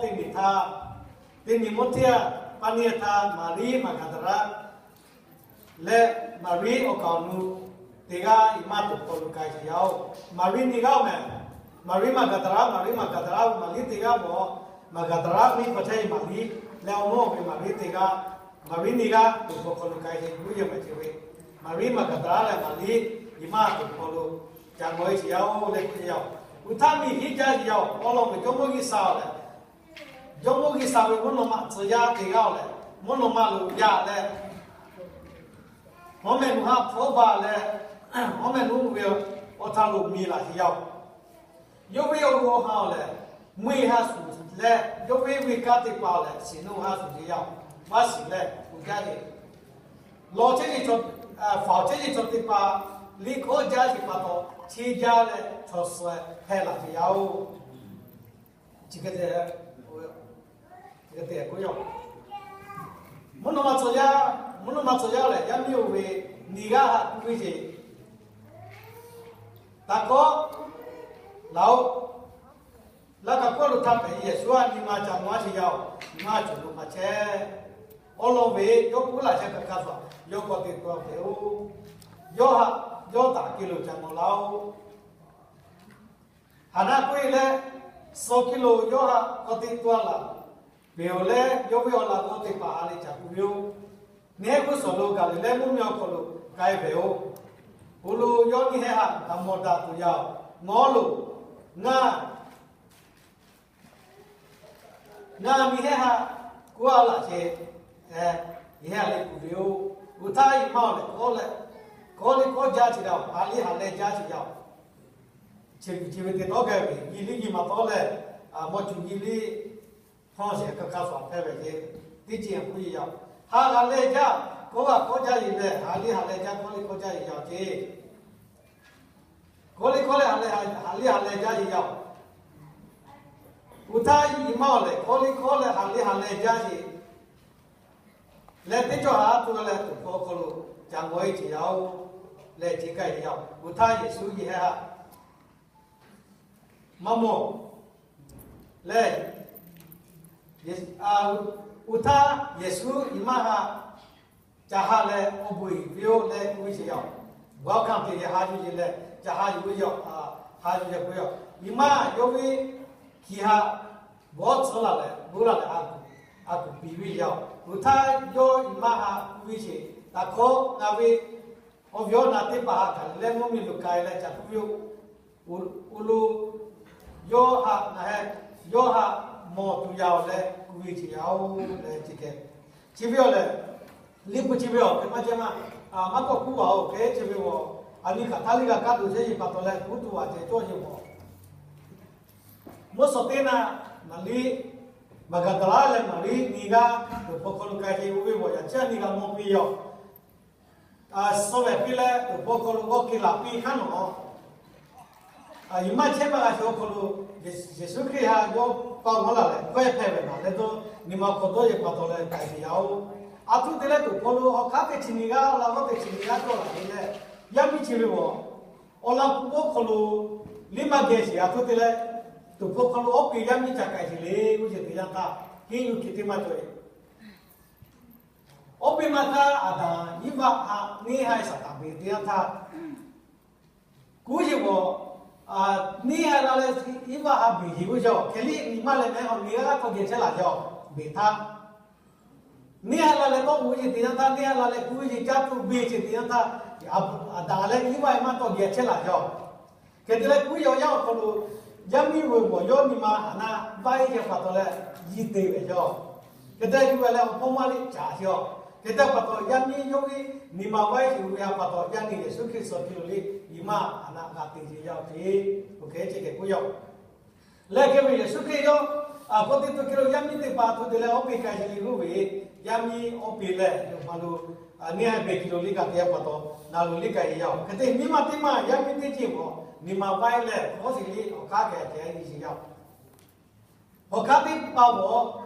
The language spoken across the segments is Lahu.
teˇ miˬ htaˇ, teˇ miˬ mawˇ teˇ g'aˇ, paˇ neˇ htaˇ Maˍriˆ Maˍgaˍdaˍlaˆ leh Maˍriˆ awˬ kaˍ awˬ nu teˇ g'aˇ iˉ maˇ tuˬ hk'aw lo k'ai sheˍ yaˇ oˬ. Maˍriˆ nyiˇ g'aˇ mehˍ. Maˍriˆ Maˍgaˍdaˍlaˆ, Maˍriˆ Maˍgaˍdaˍlaˆ ve Maˍriˆ teˇ g'aˇ mawˬ. Maˍgaˍdaˍlaˆ miˇ hk'aw chehˇ ve Maˍriˆ leh awˬ mawˇ ve Maˍriˆ teˇ g'aˇ, Maˍriˆ nyiˇ g'aˇ tuˬ hk'aw lo k'ai sheˍ, Yeˍsuˆ yehˬ maˬ ceuˬ ve. Maˍriˆ Maˍgaˍdaˍlaˆ leh Maˍriˆ iˉ maˇ tuˬ hk'aw lo ca mawˬ e sheˍ yaˇ oˬ leh k'oˆ ve yoˬ. Oˇ htaˇ miˬ hiˉ jaˇ sheˍ yaˇ oˬ. Awˬ lawn ve Jawˇmawˇ G'uiˬsha lehˬ, Jawˇmawˇ G'uiˬsha ve mvuhˇ naw ma tcuh yaˇ teˇ g'aˇ oˬ leh, mvuhˇ naw ma lo yaꞈ leh, mvuhˇ mehˍ nuˬ ha hpfuhˇ baˬ leh, mvuhˇ mehˍ nuˬ ve awˬ htaˇ lo miˬ laˬ sheˍ yaˇ oˬ. Yawˇ ve awˬ g'aˇ awˬ ha oˬ lehˬ, mvuhˇ ha shuˍ leh, yawˇ ve ve kanˉ teˇ hpaˍ oˬ lehˬ, shiˍ nuˆ ha shuˍ sheˍ yaˇ oˬ. Maˇ shiˍ leh uiˍ jaˇ sheˍ. Lawˬ chehˇ ve, faˍ chehˇ ve chaw teˇ hpaˍ liꞈ hkawˇ jaˇ sheˍ pa taw, chi jaˇ leh chaw suh hpehˇ laˬ sheˍ yaˇ oˬ. Chi hk'e te, chi hk'e te k'oˆ yaˇ oˬ. Mvuhˇ naw ma tcuh yaˇ, mvuhˇ naw ma tcuh yaˇ lehˬ, yaˇ miˇ oˇ ve nyiˇ g'aˇ haꞈ k'oˆ ve sheˍ. Taꞈ kawˆ laˬ oˆ. Laˇ kaꞈ kawˆ lo htaˇ hpehꞈ Yeˍsuˆ a nyi ma ca maˇ sheˍ yaˇ oˬ. Maˇ cawˬ lo maˇ chehˇ. Awˬ lawn ve yawˇ k'oˆ laˬ chehˇ kaꞈ hk'a shuˍ, yawˇ k'awꞈ te tuˬ a pehꞈ oˬ. Yawˇ haꞈ yawˇ taˍ kiˇ lo ca maw laˇ oˬ. Haˍ naˆ k'oˆ e leh, suh kiˇ lo yawˇ haꞈ k'awꞈ te tuˬ a laˬ peuˬ oˬ leh, yawˇ ve awˬ laꞈ g'awˇ teˇ hpaˍ ha leh ca k'oˆ ve yoˬ. Neˇ haiˉ g'uˇ suhˍ lo Gaˍliˍlehˇ mvuhˇmiˬ awˬ hk'aw lo k'ai pehꞈ oˬ. Oˇ lo yawˇ neˇ haiˉ haꞈ g'a mawˬ daꞈ tuˬ yaˇ oˬ. Nawˬ lo ngaˬ ngaˬ miˬ hehˉ haꞈ k'oˆ a laˬ sheˍ. Yehˬ haꞈ leh kuˬ ve yoˬ. Oˇ htaˇ iˉ maˇ oˬ lehˬ, kawˆ leh kawˆ leh kawˆ jaˇ sheˍ yaˇ oˬ. Haꞈ liˇ haꞈ leh jaˇ sheˍ yaˇ oˬ. Chi ve chi ve te tawˇ gaˇ ve nyi liˇ nyi maˬ tawˇ leh, mawˇ cuˬ nyi liˇ hpawˇ sheˍ kaꞈ hk'a shuˍ hpehˇ ve le. Teˇ ceuˬ k'oˆ ve yaˇ oˬ. Haꞈ haꞈ leh jaˇ, kawˆ haꞈ kawˆ jaˇ sheˍ leh, haꞈ liˇ haꞈ leh jaˇ, kawˆ leh kawˆ jaˇ sheˍ yaˇ oˬ ce. Kawˆ leh kawˆ leh haꞈ leh, haꞈ liˇ haꞈ leh jaˇ sheˍ yaˇ oˬ. Oˇ htaˇ iˉ maˇ oˬ lehˬ, kawˆ leh kawˆ leh haꞈ liˇ haꞈ leh jaˇ sheˍ leh, teˇ cawˬ haꞈ tuˬ leh tuˬ hk'aw hk'aw lo ca maw e ce yaˇ oˬ leh ce kaˇ e yaˇ oˬ. Oˇ htaˇ Yeˍsuˆ yehˬ hehˉ haꞈ maˇ mawˬ leh, oˇ htaˇ Yeˍsuˆ iˉ maˇ haꞈ ca ha leh awˬ bon uiˍ ve yoˬ leh k'oˆ ve sheˍ yaˇ oˬ. Welcome te yehˬ ha yuˬ yeˬ leh ca ha yuˬ ve yoˬ. Ha yuˬ yeˬ k'oˆ ve yoˬ. Iˉ maˇ yawˇ ve hkiˬ haꞈ bawˉ tcuhˉ laˬ leh, bawˉ laˬ leh, a kuˬ piˍ ve yaˇ oˬ. Oˇ htaˇ yawˇ iˉ maˇ haꞈ k'oˆ ve sheˍ, Taꞈ hkawˇ ngaˬ ve awˬ viˉ awˬ na teˇ hpaˍ haꞈ Gaˍliˍlehˇ mvuhˇmiˬ lo k'ai leh ca k'oˆ ve yoˬ. Oˇ lo yawˇ haꞈ ngaˬ heh, yawˇ haꞈ mawˬ tuˬ yaˇ oˬ leh k'oˆ ve ce yaˇ oˬ leh ce keh. Chi ve awˬ lehˬ, liꞈ hpu chi ve awˬ hk'e maˇ ceh maˇ, maˇ kawˆ k'oˆ a oˬ hk'e chi ve awˬ, a nyi hk'aˬ htaˇ liˇ g'a kaˇ tuˬ chehˇ yeˬ pa taw leh k'oˆ tuˬ a ceh cawˇ yeˬ mawˬ. Mvuhˇ suhˍ teˇ naˆ, Maˍriˆ Maˍgaˍdaˍlaˆ leh Maˍriˆ nyiˇ g'aˇ tuˬ hk'aw hk'aw lo k'ai ce oˇ ve awˬ yaꞈ chi a nyi g'a mawˬ piˇ yoˬ. Suh vehˬ piˇ leh tuˬ hk'aw hk'aw lo g'awˇ ke laˬ piˇ hk'aˇ nawˬ, iˉ maˇ chehˇ maˇ g'a sheˍ awˬ hk'aw lo Yeˍsuˆ Hkriꞈ ha yawˇ paˇ g'awˇ laˬ leh kawehˇ hpehˇ ve naˬ leh dawˇ nyi ma hk'aw dawˇ yeˬ pa taw leh k'ai ve yaˇ oˬ. A htoꞈ te leh tuˬ hk'aw lo awˬ hk'aˇ teˇ chi nyiˇ g'aˇ, awˬ laꞈ g'awˇ teˇ chi nyiˇ g'aˇ cawˬ laˬ ve leh, yaˇ miˇ chi ve awˬ, awˬ laꞈ g'awˇ hk'aw lo liˇ maˇ geh sheˍ. A htoꞈ te leh tuˬ hk'aw hk'aw lo awˉ peꞈ yaˇ miˇ ca k'ai sheˍ le k'oˆ ce teˇ yanˇ htaˇ, henˇ yuˬ hkiˬ teˇ maˇ cawˬ e. Awˉ peꞈ maˇ htaˇ Aˍdanˍ Iˉvaˆ haꞈ neˇ haiˬ Saˍtanˍ beˬ teˇ yanˇ htaˇ, kuˉ yeˬ k'awꞈ neˇ haiˬ la leh Iˉvaˆ haꞈ beˬ yeˬ g'uˇ jaˇ oˬ. Hk'e liˇ nyi maˇ leh mehˉ awˬ miˬ g'aˇ tawˇ geh chehˇ laˬ jaˇ oˬ. Beˬ htaˇ neˇ haiˬ la leh tawˇ k'oꞈ e ce teˇ yanˇ htaˇ, neˇ haiˬ la leh kuˉ yeˬ caˇ tuˬ beˬ ce teˇ yanˇ htaˇ, Aˍdanˍ leh Iˉvaˆ maˇ tawˇ geh chehˇ laˬ jaˇ oˬ. Hk'e te leh kuˉ yeˬ awˬ yanˇ awˬ hk'aw lo yaˇ miˇ ve awˬ yawˇ nyi ma haˍ naˆ vaiˇ yaˇ pa taw leh yiˇ te ve jaˇ oˬ. Hk'e te yuˬ ve leh awˬ hpawˇ maˇ liˇ caˍ sheˍ oˬ. Hk'e te pa taw yaˇ miˇ yawˇ ve nyi ma vaiˇ sheˍ ve a pa taw yaˇ nyi Yeˍsuˆ Hkriꞈ suh piˇ lo le, nyi ma haˍ naˆ g'a te ce yaˇ oˬ ce. Oˇ hk'e ce keh k'oˆ yaˇ oˬ. Leh hk'e ve Yeˍsuˆ Hkriꞈ yawˇ k'awꞈ te tuˬ hk'e lo yaˇ miˇ teˇ hpaˍ htoꞈ te leh awˉ peꞈ k'ai ce le k'oˆ ve, yaˇ miˇ awˉ peꞈ lehˬ, yawˇ ma lo neˇ haiˬ beˬ kilo liˇ kaꞈ te a pa taw, na lo liˇ kaꞈ e yaˇ oˬ. Hk'e te nyi ma teˇ maˇ yaˇ miˇ teˇ ceuˬ k'awꞈ nyi ma vaiˇ leh kawˇ sheˍ liˇ awˬ hk'aˇ keh keh nyi sheˍ yaˇ oˬ. Awˬ hk'aˇ teˇ hpaˍ k'awꞈ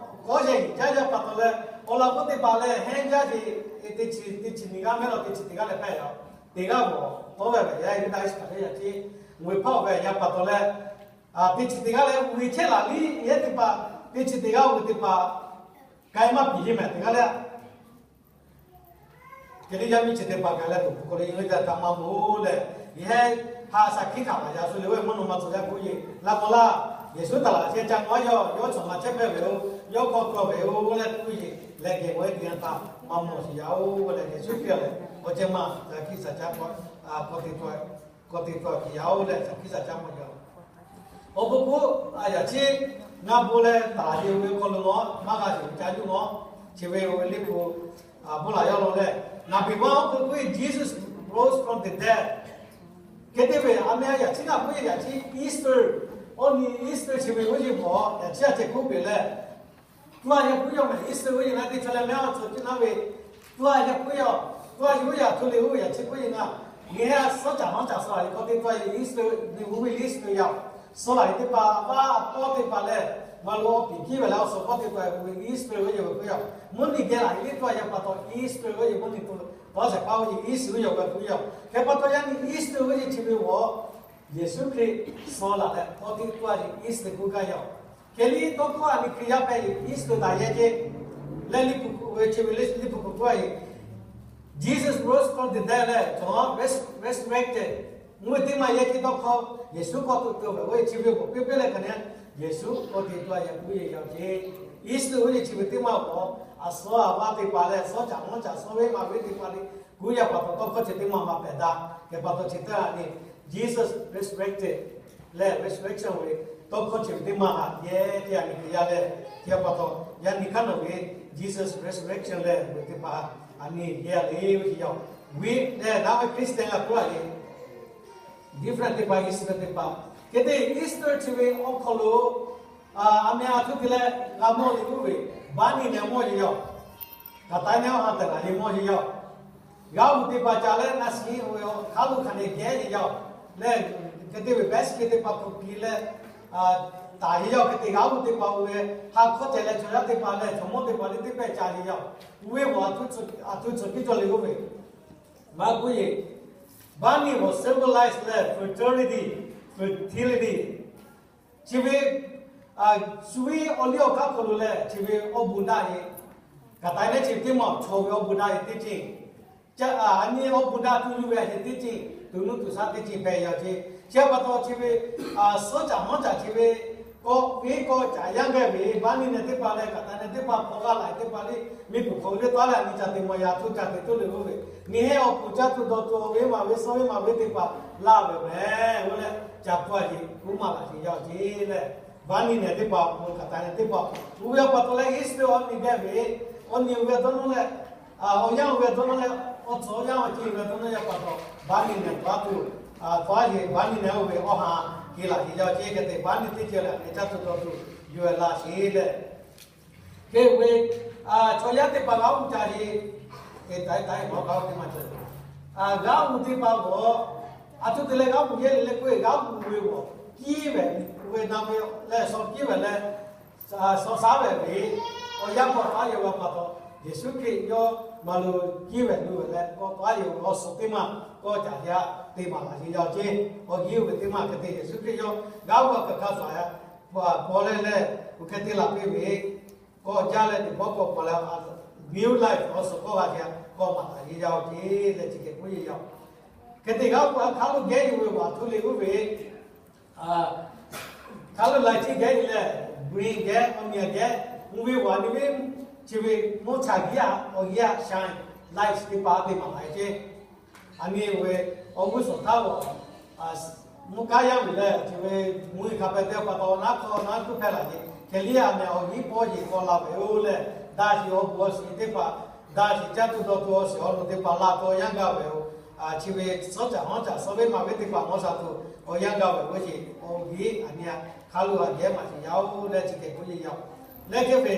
kawˇ sheˍ jaˇ yaˇ pa taw leh, awˬ laꞈ g'awˇ teˇ hpaˍ leh hehnˇ jaˇ sheˍ, teˇ chi teˇ chi nyiˇ g'aˇ mehˉ la teˇ chi teˇ g'aˇ leh hpehꞈ yaˇ oˬ. Teˇ g'aˇ k'awꞈ tawˇ ve ve yaˇ Yuˇdaꞈ Iˉsaˍkaˍriˍoˆ chi, ve hpawˇ ve yaˇ pa taw leh, teˇ chi teˇ g'aˇ leh uiˍ chehˇ laˬ liˇ yehˇ teˇ hpaˍ teˇ chi teˇ g'aˇ oˇ ve teˇ hpaˍ k'ai maˇ piˍ le mehˍ teˇ g'aˇ le. Hk'e te yaˇ miˇ chi teˇ hpaˍ gaˬ leh tuˬ hpu hk'aw lo yehˬ ve htaꞈ maˇ mawˬ leh, yehˬ ha shaˍ hkiˆ hkanˍ maˍ yaꞈ shu le oˇ ve mvuhˇ naw ma tcuh yaˇ k'oˆ yeˬ la mawˬ laˇ. Yeˍsuˆ htaꞈ laꞈ sheh ca k'aw yaˇ, yawˇ chaw maꞈ chehˇ hpehꞈ ve yoˬ, yawˇ hk'aw k'aw ve yoˬ leh k'oˆ yeˬ leh geh g'awˬ ve teˇ yanˇ htaꞈ maˇ mawˬ sheˍ yaˇ oˬ leh, Yeˍsuˆ Hkriꞈ lehˬ awˬ ceh maˇ shaˍ hkiˆ shaˍ caˇ k'aw, k'awꞈ te tuˬ awˬ kiˬ yaˇ oˬ leh shaˍ hkiˆ shaˍ caˇ maˇ yaˇ oˬ. Awˬ bon k'o, a yaꞈ chi ngaˬ bon leh taˍ yeˬ ve hk'aw lo maˇ g'a sheˍ ca yuˬ maw. Chi ve oˇ ve liꞈ hpu bon laˬ yaˇ lo leh, naˍ piˍ maˇ oˇ hk'e k'oˆ ve, Jesus rose from the dead. Hk'e te ve a meh a yaꞈ chi ngaˬ bon yaꞈ chi Easter, awˬ nyi Easter chi ve oˇ yeˬ hpawꞈ yaꞈ chi a ceh k'oˆ ve leh, tuˇ a yaˇ puiˉ yaw mehˍ Easter oˇ yeˬ na teˇ chaw leh mehˉ a cawˬ ceˇ naˉ ve, tuˇ a yaˇ puiˉ yaw, tuˇ a yaˇ oˇ yaꞈ hto le oˇ ve yaꞈ chi k'oˆ yeˬ ngaˬ, nyi a suhˉ caꞈ maˇ caꞈ suh laˬ ve k'awꞈ te tuˇ a yaˇ Easter, nyi hu ve Easter yaˇ suh laˬ ve teˇ hpaˍ vaˇ tawˇ teˇ hpaˍ leh, maˇ lo awˬ piˍ kiˇ ve leh awˬ suhˍ hpawˇ teˇ hpaˍ ve Easter oˇ yeˬ ve puiˉ yaw, mvuhˇ nyi geh laˬ ve teˇ tuˇ a yaˇ pa taw Easter oˇ yeˬ mvuhˇ nyi tuˬ tawˇ shehˍ hpaˇ oˇ yeˬ Easter oˇ yaˬ ve puiˉ yaw. Hk'e pa taw yaˇ nyi Easter oˇ yeˬ chi ve awˬ Yeˍsuˆ Hkriꞈ suh laˬ leh k'awꞈ te tuˇ a yaˇ Easter k'oˆ gaˇ yaˇ. Hk'e liˇ tawˇ hkawˇ a nyi Hkriꞈ yaˇ hpehꞈ Easter daꞈ yehˬ ceˇ leh liꞈ hpu hk'oˆ ve chi ve le liꞈ hpu hk'oˆ k'oˆ a yeˬ, Jesus rose from the dead leh cawˬ resurrected. Mvuhˇ teˇ maˇ yehˬ ceˇ tawˇ hkawˇ Yeˍsuˆ k'awꞈ tuꞈ tuˬ ve oˇ ve chi ve k'awꞈ piˇ piˇ leh hk'aˬ nyi Yeˍsuˆ k'awꞈ te tuˇ a yaˇ puiˉ yeˬ yaˇ ceˇ. Easter oˇ yeˬ chi ve teˇ maˇ k'awꞈ a suhˉ a vaˇ teˇ hpaˍ leh suhˉ caꞈ maˇ caꞈ suhˉ ve maˇ ve teˇ hpaˍ le, kuˉ yaˇ pa taw tawˇ hkawˇ chi teˇ maˇ maˇ pehꞈ daꞈ. Hk'e pa taw chi teˇ a nyi Jesus resurrected leh resurrection ve tawˇ hkawˇ chi ve teˇ maˇ haꞈ yehˬ teˇ a nyi Hkriꞈ yaˇ leh, chi a pa taw yaˇ nyi hk'aˇ nawˬ ve Jesus resurrection leh ve teˇ hpaˍ a nyi yehˬ le ve chi yaˇ. Viˉ leh daꞈ ve Christian g'a k'oˆ a le, different teˇ hpaˍ Easter teˇ hpaˍ. Hk'e te Easter chi ve awˬ hk'aw lo a meh a htoˇ te leh g'a mawˇ le k'oˆ ve, baˇ nyi neh mawˇ yeˬ yaˇ, kaꞈ taˍ neh awˬ ha tehꞈ laˬ yeˬ mawˇ yeˬ yaˇ. G'aˇ uiˍ teˇ hpaˍ ca leh na shiˍ oˇ ve hk'aˇ lo hk'aˬ nehˬ gehˉ yeˬ yaˇ leh, hk'e te ve basket teˇ hpaˍ hk'aw piˇ leh taˍ yeˬ yaˇ. Hk'e te g'aˇ uiˍ teˇ hpaˍ oˇ ve ha hkawˇ ceh leh chaw yaˇ teˇ hpaˍ leh chaw mawˇ teˇ hpaˍ le teˇ pehˇ ca yeˬ yaˇ. Oˇ ve awˬ a htoˇ cawˬ piˇ cawˬ le k'oˆ ve, maˇ k'oˆ yeˬ, baˇ nyi awˬ symbolize leh fertility, fertility. Chi ve shu ve awˬ liˇ awˬ hk'aˇ hk'aw lo leh chi ve awˬ bon daꞈ yeˬ, kaꞈ taˍ neh chi teˇ maˇ chaw ve awˬ bon daꞈ yeˬ teˇ ceuˬ, a nyi awˬ bon daꞈ tuˬ yuˬ ve a yeˬ teˇ ceuˬ, tuˬ nuˇ tuˬ shaˉ teˇ ceuˬ hpehꞈ yaˇ ceˇ. Chi a pa taw chi ve suhˉ caꞈ mawˇ caꞈ chi ve k'awꞈ ve k'awꞈ caꞈ yaˇ gaˇ ve baˇ nyi neh teˇ hpaˍ leh kaꞈ taˍ neh teˇ hpaˍ hpawˇ g'a laˬ teˇ hpaˍ le, miˬ guiˬ hk'aw ve teˇ taˉ leh a nyi ca te maw yaˇ htoˇ ca te htoˇ le k'oˆ ve, nyi heˆ awˬ pon caˇ tuˬ dawˬ tuˬ awˬ ve maˍ ve suhˉ ve maˍ ve teˇ hpaˍ laˇ ve mehˍ oˇ leh, ca k'oˆ a yeˬ k'oˆ maˍ laꞈ yeˬ yaˇ ceˇ leh, baˇ nyi neh teˇ hpaˍ awˬ pon kaꞈ taˍ neh teˇ hpaˍ oˇ ve a pa taw leh Easter awˬ nyi geh ve, awˬ nyi oˇ ve dawˇ nawˇ leh, awˬ yanˇ oˇ ve dawˇ nawˇ leh, awˬ tcuhˍ awˬ yanˇ awˬ ceˇ ve dawˇ nawˇ yaˇ pa taw, baˇ nyi neh tuˬ a tuˬ, tuˬ a yeˬ baˇ nyi neh oˇ ve awˬ ha ke laꞈ yeˬ yaˇ ceˇ. Hk'e te baˇ nyi teˇ ceuˬ leh a nyi caˇ tuˬ dawˬ tuˬ yuˬ laꞈ sheˍ leh, hk'e ve chaw yaˇ teˇ hpaˍ g'aˇ uiˍ ca yeˬ, e taiˍ taiˍ maˇ g'aˇ uiˍ teˇ maˇ cawˬ, g'aˇ uiˍ teˇ hpaˍ g'awˬ, a htoꞈ te leh g'aˇ uiˍ yehˇ le le k'oˆ ve g'aˇ uiˍ ve g'awˬ kiˇ ve, uiˍ ve na ve leh shaw kiˇ ve leh, shaw shaˉ ve ve, awˬ yanˇ k'awꞈ taˍ yeˬ ve pa taw, Yeˍsuˆ Hkriꞈ yawˇ maˇ lo kiˇ ve lu ve leh k'awꞈ taˍ yeˬ ve awˬ suhˍ teˇ maˇ k'awꞈ caꞈ yaˇ te maˍ laꞈ yeˬ yaˇ ceˇ. Awˬ nyi oˇ ve teˇ maˇ hk'e te Yeˍsuˆ Hkriꞈ yawˇ g'aˇ uiˍ a kaꞈ hk'a shuˍ a pa paw leh leh, uiˍ hk'e te laˬ piˇ ve, k'awꞈ jaˇ leh teˇ pawˆ k'awꞈ paw leh, new life awˬ suhˍ k'awꞈ g'a ve k'awꞈ maˍ laꞈ yeˬ yaˇ ceˇ leh chi hk'e k'oˆ yeˬ yaˇ. Hk'e te g'aˇ uiˍ a hk'aˇ lo gehˉ yuˬ ve awˬ a htoꞈ le k'oˆ ve, hk'aˇ lo laiˬ chi gehˉ le leh, bring gehˉ awˬ nyi gehˉ, mvuhˇ ve awˬ a nyi ve, chi ve mvuhˇ cha giˉ a awˬ yeˇ a shine light teˇ hpaˍ te maˍ laꞈ ceˇ. A nyi ve awˬ g'uˇ suhˍ htaˇ g'awˬ, mvuhˇ kaˉ yaˇ ve leh chi ve mvuhˇ hk'a pehꞈ te pa taw naˉ hk'aw naˉ tuˬ hpehˇ laꞈ yeˬ. Hk'e liˇ a meh awˬ nyi pawˇ yeˬ k'awꞈ la ve oˇ leh, daꞈ sheˍ awˬ bon awˬ shiˍ teˇ hpaˍ, daꞈ sheˍ caˇ tuˬ dawˬ tuˬ awˬ shiˍ awˬ nu teˇ hpaˍ la tuˬ awˬ yanˇ gaˇ ve oˬ. Chi ve suhˉ caꞈ mawˇ caꞈ suhˉ ve maˍ ve teˇ hpaˍ mawˇ shaˍ tuˬ awˬ yanˇ gaˇ ve oˇ sheˍ awˬ yeˇ a nyi a hk'aˇ lo a gehˉ maˍ sheˍ yaˇ oˬ leh chi hk'e k'oˆ yeˬ yaˇ oˬ. Leh hk'e ve,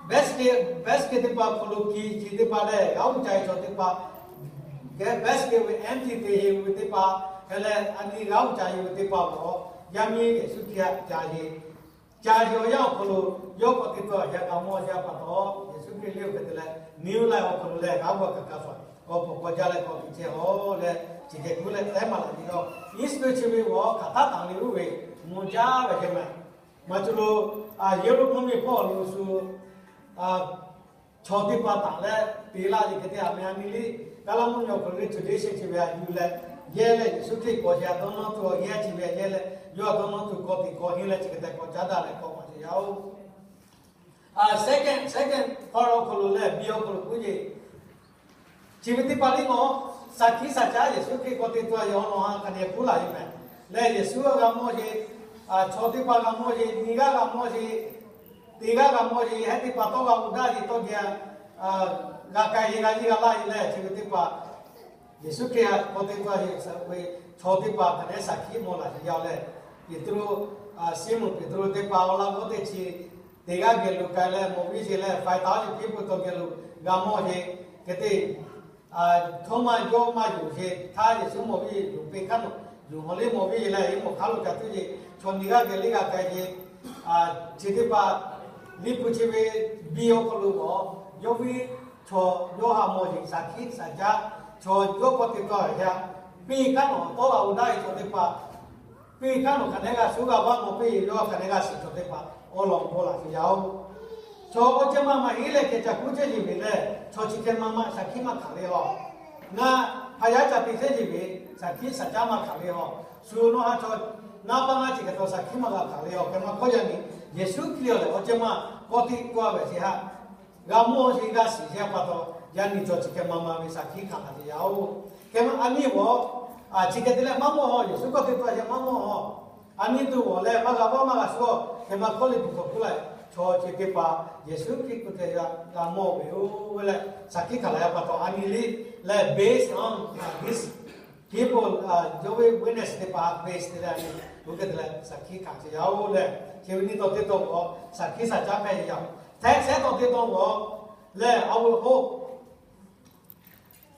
basket, basket teˇ hpaˍ hk'aw lo kiˇ chi teˇ hpaˍ leh g'aˇ uiˍ ca e chaw teˇ hpaˍ, basket ve empty te heˆ ve teˇ hpaˍ, hk'e leh a nyi g'aˇ uiˍ ca e ve teˇ hpaˍ g'awˬ, yaˇ miˇ Yeˍsuˆ Hkriꞈ ca yeˬ, ca yeˬ awˬ yanˇ awˬ hk'aw lo yawˇ k'awꞈ te tuˬ a yaˇ kaꞈ mawˇ yaˇ pa taw, Yeˍsuˆ Hkriꞈ le oˇ hk'e te leh new life awˬ hk'aw lo leh g'aˇ uiˍ a kaꞈ hk'a shuˍ k'awꞈ pawˬ k'awꞈ jaˇ leh k'awꞈ te chehˇ a leh, chi hk'e k'oˆ leh taiˉ maˍ laꞈ yeˬ yaˇ oˬ. Easter chi ve g'awˬ hk'aˬ htaˇ taˍ le oˇ ve mvuh jaˇ ve hk'e mehˍ. Maˇ cuˬ lo, Yeˍruˆ mvuhˇ miˬ hpawˇ lo shu chaw teˇ hpaˍ taˍ leh te laˇ ve hk'e te, a meh a nyi liˇ Kaˉlaˇ mvuhˇ miˬ awˬ hk'aw lo leh tradition chi ve a yuˬ leh, yehˇ leh Yeˍsuˆ Hkriꞈ k'awꞈ shehˍ a dawˇ nawˇ tuˬ awˬ yehˇ chi ve yehˇ leh, yawˇ a dawˇ nawˇ tuˬ k'awꞈ teꞈ k'awꞈ henˇ leh chi hk'e te k'awꞈ caˉ daꞈ leh k'awꞈ maˍ te yaˇ oˬ. Second, second part awˬ hk'aw lo leh B awˬ hk'aw lo k'oˆ ve, chi ve teˇ hpaˍ liˇ mawˬ, shaˍ hkiˆ shaˍ caˉ Yeˍsuˆ Hkriꞈ k'awꞈ te tuˬ a yehˬ awˬ lawn ha hk'aˬ nehˬ k'oˆ laˇ ve mehˍ. Leh Yeˍsuˆ g'a mawˇ ve, chaw teˇ hpaˍ g'a mawˇ ve, nyi g'aˇ g'a mawˇ ve, teˇ g'aˇ g'a mawˇ ve, heh teˇ hpaˍ tawˇ g'a uiˍ daꞈ ve tawˇ geh g'a k'ai ve, g'a nyi g'a laˇ ve leh chi ve teˇ hpaˍ Yeˍsuˆ Hkriꞈ k'awꞈ te tuˬ a yehˬ ve chaw teˇ hpaˍ hk'aˬ nehˬ shaˍ hkiˆ mawˬ laˇ ve yaˇ leh, Peˍtruˆ, Siˉmonˍ Peˍtruˆ teˇ hpaˍ awˬ laꞈ g'awˇ teˇ chi teˇ g'aˇ geh lo k'ai leh mawˬ ve ce leh, faiˍ taˍ ve piˇ peuˬ tawˇ geh lo g'a mawˇ ve hk'e te, Htawˇ maˇ yawˇ maˇ yonˍ ve htaˇ Yeˍsuˆ mawˬ ve yoˬ, peˇ hkaˉ nawˬ yonˍ haw liˇ mawˬ ve leh, yawˇ mawˬ hk'aˉ lo ca tuˉ ve chaw nyi g'aˇ geh liˇ g'a k'ai ve, chi teˇ hpaˍ liꞈ hpu chi ve B awˬ hk'aw lo k'o, yawˇ ve chaw yawˇ ha mawˬ ve shaˍ hkiˆ shaˍ caˉ, chaw yawˇ k'awꞈ te tuˬ a yaˇ, peˇ hkaˉ nawˬ tawˇ g'a uiˍ daꞈ ve chaw teˇ hpaˍ, peˇ hkaˉ nawˬ hk'aˬ nehˬ g'a shuˉ g'a vaˇ mawˬ peˇ ve yawˇ hk'aˬ nehˬ g'a shiˍ chaw teˇ hpaˍ awˬ lawn k'oˆ laˇ ve yaˇ oˬ. Chaw awˬ ceuˬ maˇ maˇ heˆ leh hkeh ca kuˉ chehˇ yeˬ ve leh, chaw chi hkeh maˇ maˇ shaˍ hkiˆ maˇ hkanˍ le a. Ngaˬ hpaˇ yaˇ ca te chehˇ yeˬ ve, shaˍ hkiˆ shaˍ caˉ maˇ hkanˍ le a. Shu nawˬ ha chaw ngaˇ paˇ ngaˇ chi hkeh tawˇ shaˍ hkiˆ maˇ g'a hkanˍ le a. Hkeh maˇ hkawˇ yaˇ nyi, Yeˍsuˆ Hkriꞈ lehˬ awˬ ceuˬ maˇ k'awꞈ te tuˬ a ve chi htaꞈ g'a mawˇ ve g'a shiˍ ve pa taw, yaˇ nyi chaw chi hkeh maˇ maˇ ve shaˍ hkiˆ hkanˍ hk'aˬ te yaˇ oˬ. Hkeh maˇ a nyi awˬ, chi hkeh te leh maˇ mawˇ a, Yeˍsuˆ k'awꞈ te tuˬ a yaˇ maˇ mawˇ a. A nyi tuˬ awˬ leh maˇ g'a vaˇ maˇ g'a shuˉ a, hkeh maˇ hkawˇ liꞈ hpu hk'aw k'oˆ laˇ, chaw chi teˇ hpaˍ Yeˍsuˆ Hkriꞈ k'awꞈ te g'a mawˇ ve oˬ ve leh shaˍ hkiˆ hkanˍ la yaˇ pa taw a nyi liˇ leh based on this people, yawˇ ve witness teˇ hpaˍ base te leh a nyi, oˇ hkeh te leh shaˍ hkiˆ hkanˍ te yaˇ oˬ leh, chi ve nyi taw teˇ taw k'o shaˍ hkiˆ shaˍ caˉ hpehꞈ ve yaˇ. Hteˇ shehˉ taw teˇ taw k'o lehˬ, a ve k'o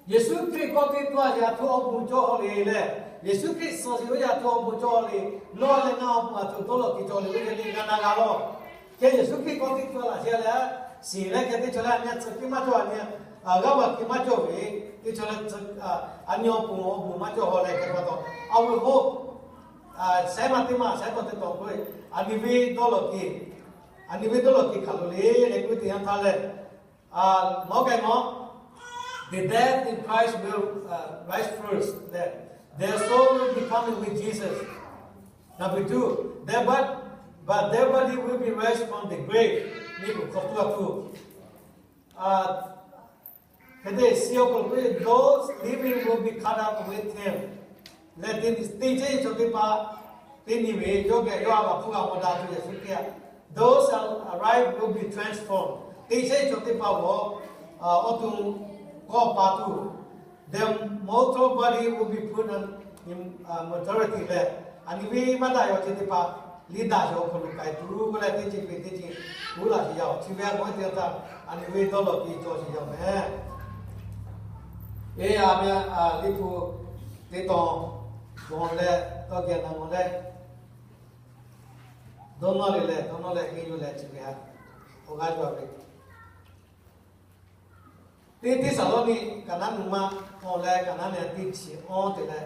Yeˍsuˆ Hkriꞈ k'awꞈ te tuˬ a yaˇ htaꞈ awˬ bon cawˬ le leh, Yeˍsuˆ Hkriꞈ suh shiˍ ve yaˇ htaꞈ awˬ bon cawˬ le, nawˬ leh ngaˬ awˬ bon a htoꞈ dawˇ lawˬ te cawˬ le, oˇ ve le g'a na g'a lawˬ. Hkeh Yeˍsuˆ Hkriꞈ k'awꞈ te tuˬ a laꞈ sheh leh, shiˍ leh hkeh teˇ chaw leh a nyi a tcuh hkiˆ maˇ cawˬ, a nyi g'aˇ va hkiˆ maˇ cawˬ ve, teˇ chaw leh a nyi awˬ bon awˬ bon maˇ cawˬ haw leh hkeh pa taw, a ve k'o shehˉ maˇ teˇ maˇ shehˉ taw teˇ taw k'o, a nyi ve dawˇ lawˬ te, a nyi ve dawˇ lawˬ te hk'aˬ lo le leh k'oˆ ve teˇ yanˇ htaˇ lehˬ, nawˬ k'ai mawˬ, the dead in Christ will rise first. Their soul will be coming with Jesus. Number two, their body, but their body will be raised from the grave. Nyi kuˬ hk'aw tuˬ a tuˬ hk'e te shiˍ awˬ hk'aw lo k'oˆ ve, those living will be caught up with him. Leh teˇ nyi teˇ chehˇ chaw teˇ hpaˍ, teˇ nyi ve yawˇ geh yawˇ a g'a hpuˇ g'a mawˬ daꞈ tuˬ Yeˍsuˆ Hkriꞈ. Those alive will be transformed. Teˇ chehˇ chaw teˇ hpaˍ awˬ, awˬ to k'awꞈ pa tuˬ, the mortal body will be put on immortality leh, a nyi ve maˇ daꞈ yaw chi teˇ hpaˍ liˇ daꞈ yaw awˬ hk'aw lo k'ai tuˬ leh teˇ ceuˬ hk'e teˇ ceuˬ k'oˆ laˇ sheˍ yaˇ. Chi ve a k'o teˇ yanˇ htaˇ a nyi ve dawˇ lawˬ te cawˬ sheˍ yaˇ mehˍ. Eˬ, a meh liꞈ hpu teˇ taw g'aw leh tawˇ geh na g'aw leh, dawˇ nawˇ le leh dawˇ nawˇ leh henˇ yuˬ leh chi ve htaꞈ awˬ g'aˇ yuˬ a ve, teˇ Hteˇsaˍlawˇniˆ kaꞈ naˉ nu maˇ awˬ leh kaꞈ naˉ leh teˇ chi awˬ te leh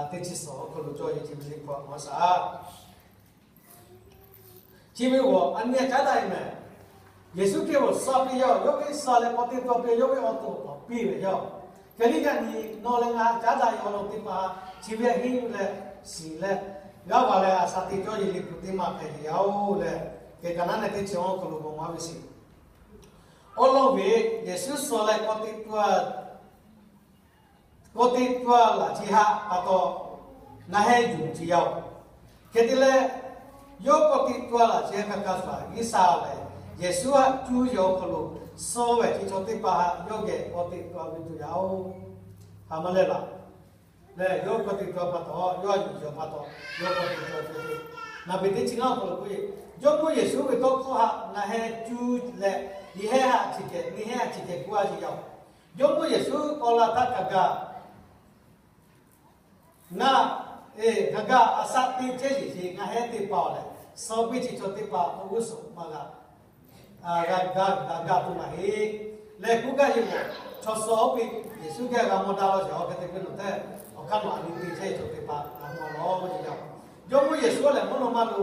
teˇ chi suhˍ awˬ hk'aw lo cawˬ ve chi ve liꞈ hpu a k'awꞈ shaˍ. Chi ve g'awˬ a nyi a caˉ daꞈ e mehˍ. Yeˍsuˆ Hkriꞈ awˬ suh piˇ yaˇ, yawˇ ve suh leh k'awꞈ te tuˬ piˇ, yawˇ ve awˬ to awˬ hpawˇ piˇ ve yaˇ. Hk'e liˇ yaꞈ nyi nawˬ leh ngaˬ caˉ daꞈ e awˬ lawn teˇ hpaˍ chi ve henˇ yuˬ leh shiˍ leh g'aˇ va leh a shaˍ teꞈ cawˇ ve liꞈ hpu teˇ maˇ hpehꞈ ve yaˇ oˬ leh, hk'e kaꞈ naˉ leh teˇ chi awˬ hk'aw lo k'awꞈ maˍ ve shiˍ. Awˬ lawn ve Yeˍsuˆ suh leh k'awꞈ te tuˬ a k'awꞈ te tuˬ a laꞈ chi htaꞈ pa taw, ngaˬ heh yuˬ chi yaˇ oˬ. Hk'e te leh, yawˇ k'awꞈ te tuˬ a laꞈ chi htaꞈ kaꞈ kaꞈ shuˍ g'uiˬ sha leh, Yeˍsuˆ htaꞈ cuˇ yaw awˬ hk'aw lo suh ve chi chaw teˇ hpaˍ htaꞈ yawˇ geh k'awꞈ te tuˬ a ve tuˬ yaˇ oˬ. Haˍ maˇ leh laˬ. Lehˬ, yawˇ k'awꞈ te tuˬ a pa taw, yawˇ a yuˬ yaw pa taw, yawˇ k'awꞈ te tuˬ a ve te. Naˍ beˍ teˇ chi ngaˇ awˬ hk'aw lo k'oˆ ve, Jawˇmawˇ Yeˍsuˆ ve tawˇ hkawˇ htaꞈ ngaˬ heh cuˇ leh, nyi heh htaꞈ chi keh, nyi heh htaꞈ chi keh k'oˆ a ve yaˇ oˬ. Jawˇmawˇ Yeˍsuˆ k'awꞈ la htaˇ kaꞈ gaˬ ngaˬ, e, gaˬ gaˬ a shaꞈ teꞈ chehˇ yeˬ sheˍ ngaˬ heh teˇ hpaˍ awˬ lehˬ, suh piˇ chi chaw teˇ hpaˍ awˬ g'uˇ suhˍ maˇ g'a, g'a, g'a, g'a gaˬ tuˬ maˇ heˆ. Lehˬ k'oˆ gaˇ yeˬ lehˬ, chaw suh oˇ ve Yeˍsuˆ geh g'a mawˇ daꞈ law sheˍ. Awˬ hk'e te k'o nawˬ tehꞈ awˬ hk'aˇ nawˬ a nyi teˇ chehˇ chaw teˇ hpaˍ g'a mawˇ lawˬ ve yaˇ. Jawˇmawˇ Yeˍsuˆ lehˬ mvuhˇ naw ma lo